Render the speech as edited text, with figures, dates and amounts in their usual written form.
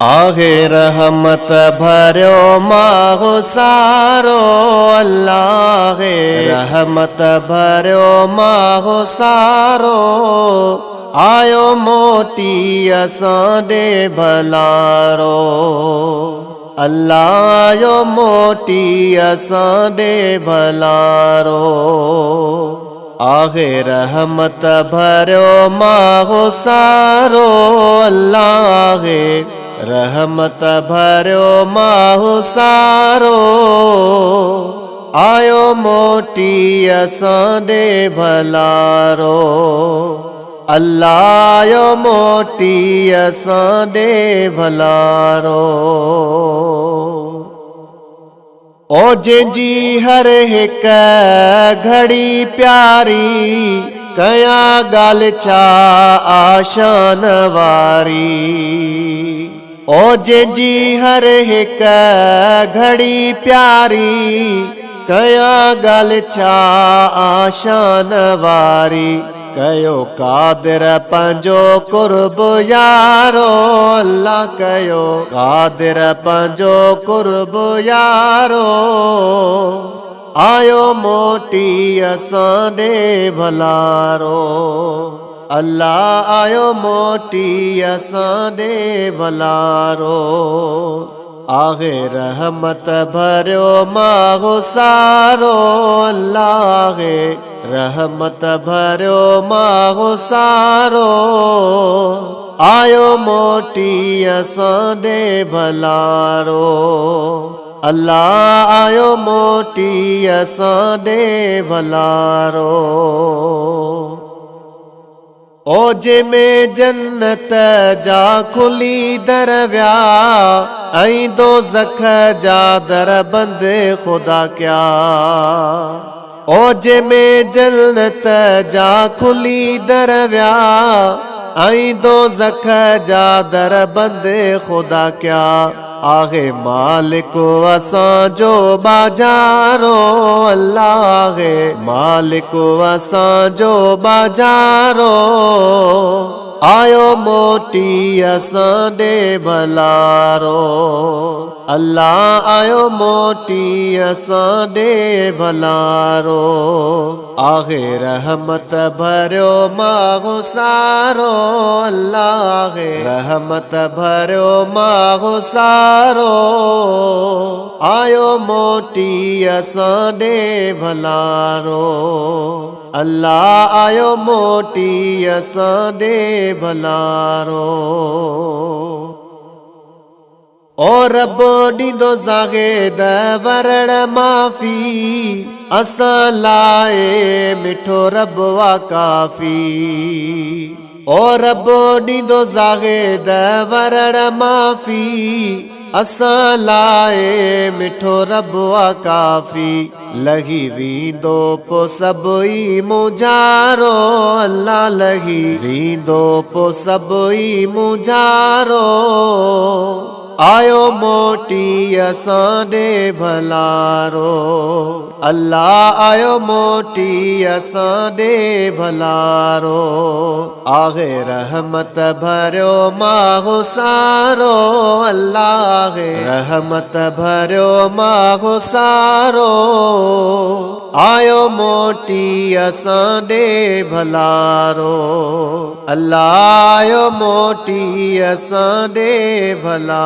آهي رحمت ڀريو ماهه سارو الله رحمت ڀريو ماهه سارو آيو موٽي اسان ڏي ڀلارو الله آيو موٽي اسان ڏي ڀلارو. آهي رحمت ڀريو ماهه سارو الله آهي رحمت ڀريو ماهه سارو آيو موٽي اسان ڏي ڀلارو الله آيو موٽي اسان ڏي ڀلارو. او جنهن جي هر هڪ گهڙي پياري، ڪيان ڳالهه ڇا آشان واري. او جنهن جي هر هڪ گهڙي پياري، ڪيان ڳالهه ڇا آشان واري. ڪيو قادر پنهنجو قرب يارو الله ڪيو قادر پنهنجو قرب يارو آيو موٽي اسان ڏي ڀلارو الله آيو موٽي اسان ڏي ڀلارو. آهي رحمت ڀريو ماهه سارو الله آهي رحمت ڀريو ماهه سارو آيو موٽي اسان ڏي ڀلارو الله آيو موٽي اسان ڏي ڀلارو. او جنهن ۾ جنت جا کلي در ويا ۽ دوزخ جا در بند خدا ڪيا. او جنهن ۾ جنت جا کلي در ويا ۽ دوزخ جا در بند خدا ڪيا. آهي مالڪ اسان جو ٻاجهارو الله آهي مالڪ اسان جو ٻاجهارو آيو موٽي اسان ڏي ڀلارو الله آيو موٽي اسان ڏي ڀلارو. آهي رحمت ڀريو ماهه سارو الله آهي رحمت ڀريو ماهه سارو آيو موٽي اسان ڏي ڀلارو الله آيو موٽي اسان ڏي ڀلارو. او رب ڏيندو زاهد ورڙ معافي اسان لاء مٺو رب آ ڪافي او رب ڏيندو زاهد ورڙ معافي اسان لاء مٺو رب آ ڪافي لهي ويندو پو سڀ ئي مونجهارو الله لهي ويندو پو سڀ ئي مونجهارو آيو موٽي اسان ڏي ڀلارو الله آيو موٽي اسان ڏي ڀلارو آهي رحمت ڀريو ماهه سارو الله آهي رحمت ڀريو ماهه سارو آيو موٽي اسان ڏي ڀلارو الله آيو موٽي اسان ڏي ڀلارو.